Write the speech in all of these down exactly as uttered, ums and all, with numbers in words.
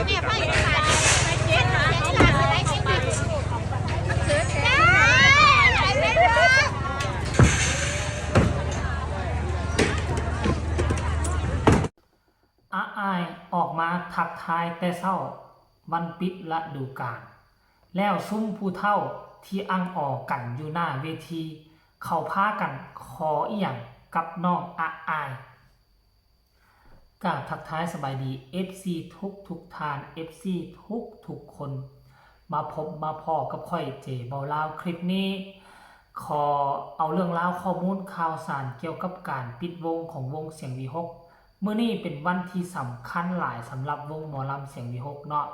อาอ้ายออกมาทักทายแต่เช้าวันปิดฤดูกาล แล้วซุมผู้เฒ่าที่อังออกันอยู่หน้าเวที เขาพากันขออิหยังกับน้องอาอ้าย กราบทักทายสบายดี เอฟซี ทุกทุกท่าน เอฟซี ทุกทุกคน มาพบมาพ้อกับข้อยเจเบาลาว คลิปนี้ ขอเอาเรื่องราวข้อมูลข่าวสารเกี่ยวกับการปิดวงของวงเสียงวีหก มื้อนี้เป็นวันที่สำคัญหลายสำหรับวงหมอลำเสียงวีหกเนาะ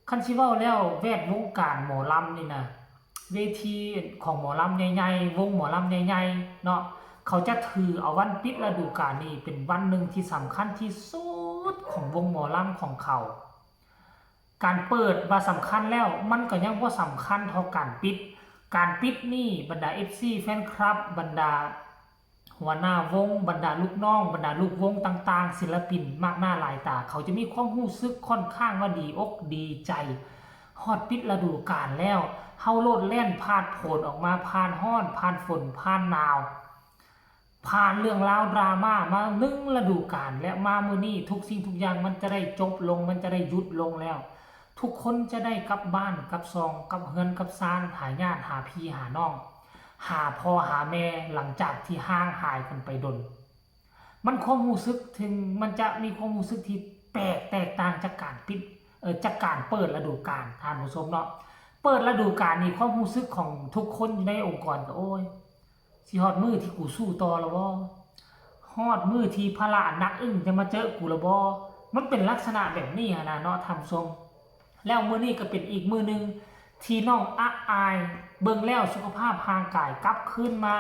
คันสิเว้าแล้วแวดวงการหมอลำนี่นะ เวทีของหมอลำใหญ่ๆ วงหมอลำใหญ่ๆ เนาะ เขาจะถือเอาวันปิดฤดูกาลนี่เป็นวันหนึ่งที่สำคัญที่สุดของวงหมอลำของเขา การเปิดว่าสำคัญแล้ว มันก็ยังบ่สำคัญเท่าการปิด การปิดนี่บรรดา เอฟซี แฟนคลับ บรรดา หัวหน้าวง บรรดาลูกน้อง บรรดาลูกวงต่างๆ ศิลปินมากหน้าหลายตา เขาจะมีความรู้สึกค่อนข้างว่าดีอกดีใจ ฮอดปิดฤดูกาลแล้ว เฮาโลดแล่นผ่านโผนออกมา ผ่านฮ้อน ผ่านฝน ผ่านหนาว ผ่านเรื่องราวดราม่ามาหนึ่งฤดูกาล และมามื้อนี้ทุกสิ่งทุกอย่างมันจะได้จบลง มันจะได้หยุดลงแล้ว ทุกคนจะได้กลับบ้านกลับซอง กลับเฮือนกลับซาน หาญาติหาพี่หาน้อง หาพ่อหาแม่ หลังจากที่ห่างหายกันไปดน มันความรู้สึกถึง มันจะมีความรู้สึกที่แปลกแตกต่างจากการปิด เอ่อ จากการเปิดฤดูกาล ท่านผู้ชมเนาะ เปิดฤดูกาลนี่ความรู้สึกของทุกคนอยู่ในองค์กรก็ โอ้ย สิฮอดมื้อที่กูสู้ต่อแล้วบ่ ฮอดมื้อที่ภาระอันหนักอึ้งจะมาเจอกูแล้วบ่ มันเป็นลักษณะแบบนี้หั้นนะเนาะท่านผู้ชม แล้วมื้อนี้ก็เป็นอีกมื้อหนึ่งที่น้องอาอ้ายเบิ่งแล้วสุขภาพร่างกายกลับคืนมา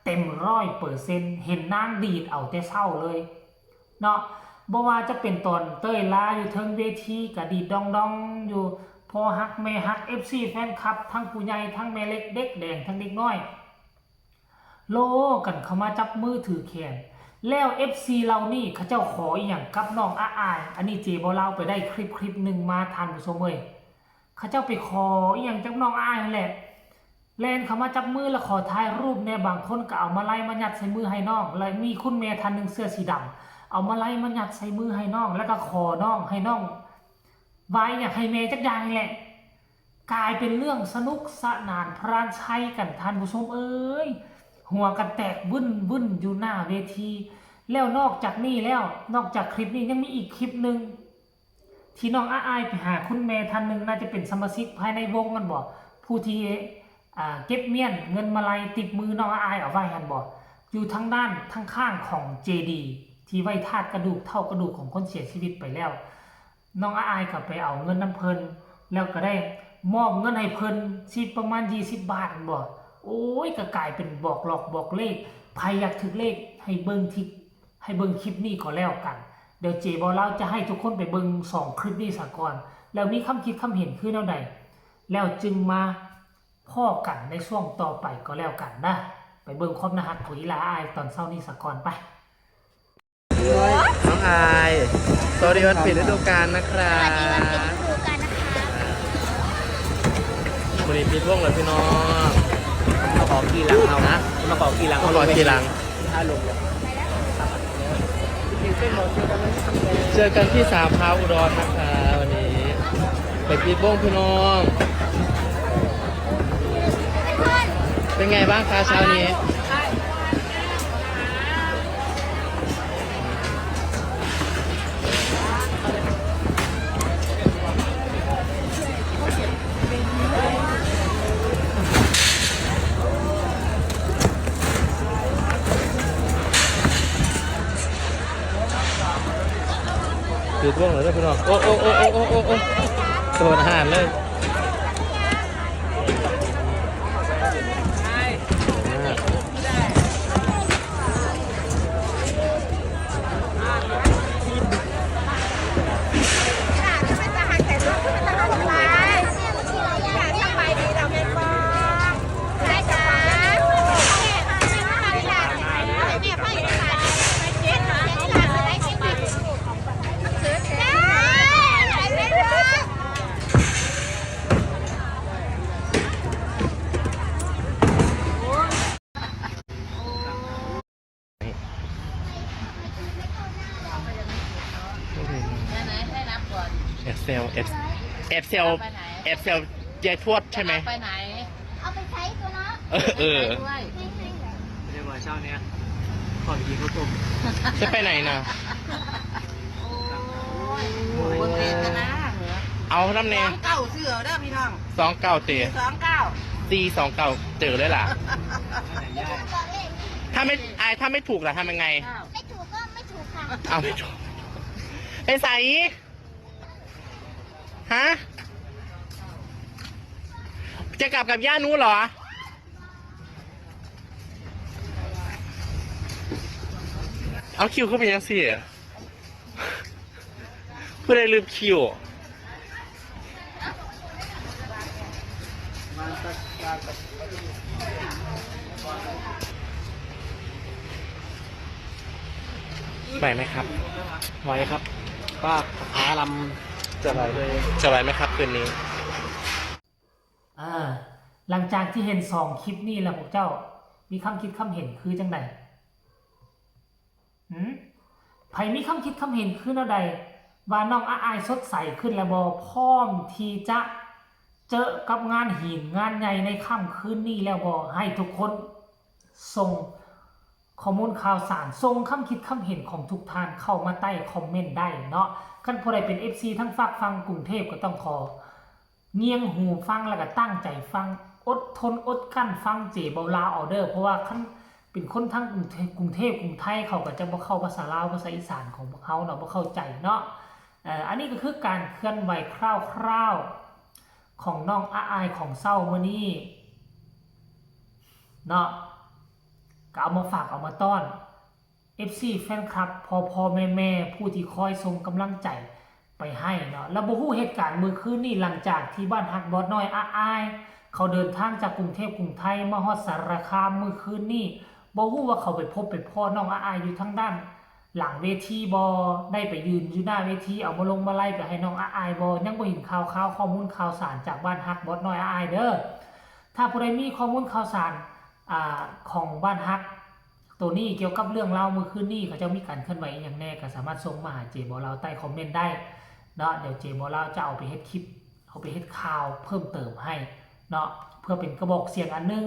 เต็มร้อยเปอร์เซ็นต์ เห็นนางดีดเอาแต่เช้าเลยเนาะ บ่ว่าจะเป็นตอนเต้ยลาอยู่เทิงเวทีก็ดีดดองๆ อยู่ พ่อฮักแม่ฮัก เอฟซี แฟนคลับ ทั้งผู้ใหญ่ทั้งแม่เล็กเด็กแดงทั้งเด็กน้อย โลกันเข้ามาจับมือถือแขน แล้ว เอฟซี เหล่านี้เขาเจ้าขออีหยังกับน้องอาอ้าย อันนี้เจเบาลาวไปได้คลิปคลิปหนึ่งมาท่านผู้ชมเอ้ย เขาเจ้าไปขออีหยังจากน้องอาอ้ายนั่นแหละ แล่นเข้ามาจับมือแล้วขอถ่ายรูปแหน่ บางคนก็เอามาลัยมายัดใส่มือให้น้อง แล้วมีคุณแม่ท่านหนึ่งเสื้อสีดำ เอามาลัยมายัดใส่มือให้น้อง แล้วก็ขอน้องให้น้อง ว่าอยากให้แม่จักอย่างนี่แหละ กลายเป็นเรื่องสนุกสนานพรานชัยกันท่านผู้ชมเอ้ย หัวกันแตกบึ้นบึ้นอยู่หน้าเวที แล้วนอกจากนี้แล้ว นอกจากคลิปนี้ยังมีอีกคลิปหนึ่ง ที่น้องอาอ้ายไปหาคุณแม่ท่านหนึ่ง น่าจะเป็นสมาชิกภายในวงกันบ่ ผู้ที่ อ่า เก็บเมี้ยนเงินมาลัยติดมือน้องอาอ้ายเอาไว้หั้นบ่ อยู่ทางด้านทางข้างของเจดีย์ที่ไว้ธาตุกระดูกเฒ่ากระดูกของคนเสียชีวิตไปแล้ว น้องอาอ้ายก็ไปเอาเงินนำเพิ่น แล้วก็ได้มอบเงินให้เพิ่นสิประมาณยี่สิบบาทหั้นบ่ โอ้ย ก็กลายเป็นบอกหลอกบอกเลข ไผอยากถืกเลขให้เบิ่งที่ ให้เบิ่งคลิปนี้ก็แล้วกัน เดี๋ยวเจเบาลาวจะให้ทุกคนไปเบิ่งสองคลิปนี้ซะก่อน แล้วมีความคิดความเห็นคือแนวใด แล้วจึงมาพ้อกันในช่วงต่อไปก็แล้วกันนะ ไปเบิ่งความน่าฮักของอีหล่าอ้ายตอนเช้านี้ซะก่อนไป น้องอาย สวัสดีวันปิดฤดูกาลนะครับ สวัสดีวันปิดฤดูกาลนะคะ วันนี้ปิดวงแล้วพี่น้อง มาขอขี่หลังเอานะ มาขอขี่หลัง มาขอขี่หลัง ถ้าลงเลย เจอกันที่สามพร้าวอุดรนะคะวันนี้ ไปปิดวงพี่น้อง เป็นไงบ้างคะเช้านี้ ปิดวงเลยเด้อพี่น้อง โอ้ โอ้ โอ้ โอ้ โอ้ โอ้ โอ้ โดนอาหารเลย เ แอบแซวแอบแอบแซว ไปไหน แอบแซว ยายทวดใช่ไหม ไปไหน เอาไปใช้ตัวเนาะ เออเออ ด้วย เรียกว่าเช้าเนี้ยขอไปกินข้าวต้ม จะไปไหนนะ โอ้ยบนเวทนาเหรอ เอาน้ำ ส แน่ องเก้าซื้อเอาเด้อพี่น้อง สองเก้าเตะ สองเก้า สี่สองเก้าเจอเลยล่ะ ไม่ถูกบอกเลข ถ้าไม่อายถ้าไม่ถูกล่ะทำยังไง ไม่ถูกก็ไม่ถูกค่ะ เอาไม่ถูกไปใส่ฮะ จะกลับกับย่านู้เหรอ เอาคิวเข้าไปยังสิเพื่อได้ลืมคิว ไหวไหมครับ ไหวครับ ป้าคาทาลำ จะไหว จะไหวไหมครับคืนนี้ เออ หลังจากที่เห็นสองคลิปนี้แล้วพวกเจ้า มีคำคิดคำเห็นคือจังใดหืมไผมีคำคิดคำเห็นคือแนวใด ว่าน้องอาอายสดใสขึ้นแล้วบ่ พร้อมที่จะเจอกับงานหินงานใหญ่ในค่ำคืนนี้แล้วบ่ ให้ทุกคนส่งข้อมูลข่าวสาร ส่งคำคิดคำเห็นของทุกท่านเข้ามาใต้คอมเมนต์ได้เนาะ คันผู้ใดเป็น เอฟซี ทั้งฝากฝั่งกรุงเทพฯก็ต้องขอ เงี่ยงหูฟังแล้วก็ตั้งใจฟัง อดทนอดกลั้นฟังเจเบาลาวเอาเด้อ เพราะว่าคันเป็นคนทั้งกรุงเทพฯ กรุงเทพฯ กรุงไทยเขาก็จะบ่เข้าภาษาลาวภาษาอีสานของพวกเขาเนาะ บ่เข้าใจเนาะ เอ่อ อันนี้ก็คือการเคลื่อนไหวคร่าวๆของน้องอาอายของเซามื้อนี้เนาะ ก็เอามาฝากเอามาต้อน เอฟซี แฟนคลับ พ่อพ่อแม่แม่ผู้ที่คอยส่งกำลังใจไปให้เนาะ แล้วบ่ฮู้เหตุการณ์มื้อคืนนี้ หลังจากที่บ้านฮักบอสน้อยอาอาย เขาเดินทางจากกรุงเทพฯ กรุงไทยมาฮอดสารคามมื้อคืนนี้ บ่ฮู้ว่าเขาไปพบไปพ้อน้องอาอายอยู่ทางด้านหลังเวทีบ่ ได้ไปยืนอยู่หน้าเวทีเอามาลงมาไล่ไปให้น้องอาอายบ่ ยังบ่เห็นข่าวข่าวข้อมูลข่าวสารจากบ้านฮักบอสน้อยอาอายเด้อ ถ้าผู้ใดมีข้อมูลข่าวสาร อ่า ของบ้านฮัก ตัวนี้เกี่ยวกับเรื่องราวมื้อคืนนี้เขาเจ้ามีการเคลื่อนไหวอหย่างแน่ก็สามารถส่งมาหาเจเบาลาวใต้คอมเมนต์ได้เนาะ เดี๋ยวเจเบาลาวจะเอาไปเฮ็ดคลิป เอาไปเฮ็ดข่าวเพิ่มเติมให้เนาะ เพื่อเป็นกระบอกเสียงอันหนึง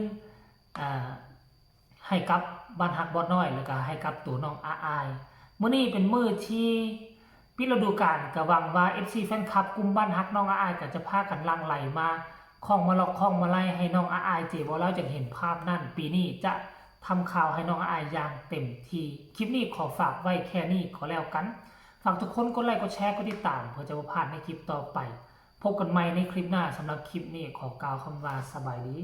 อ่า ให้กับบ้านฮักบอสน้อย แล้วก็ให้กับตัวน้องอาอาย มื้อนี้เป็นมื้อที่ปิดฤดูกาล ก็หวังว่า เอฟซี แฟนคลับกลุ่มบ้านฮักน้องอาอายก็จะพากันหลั่งไหลมา ของมาลอกของมาไล่ให้น้องอาอาย เจเบาลาวจั่งเห็นภาพนั้น ปีนี้จะทำข่าวให้น้องอาอายอย่างเต็มที่ คลิปนี้ขอฝากไว้แค่นี้ก็แล้วกัน ฝากทุกคนกดไลค์กดแชร์กดติดตาม เพื่อจะบ่พลาดในคลิปต่อไป พบกันใหม่ในคลิปหน้า สำหรับคลิปนี้ขอกล่าวคำว่าสบายดี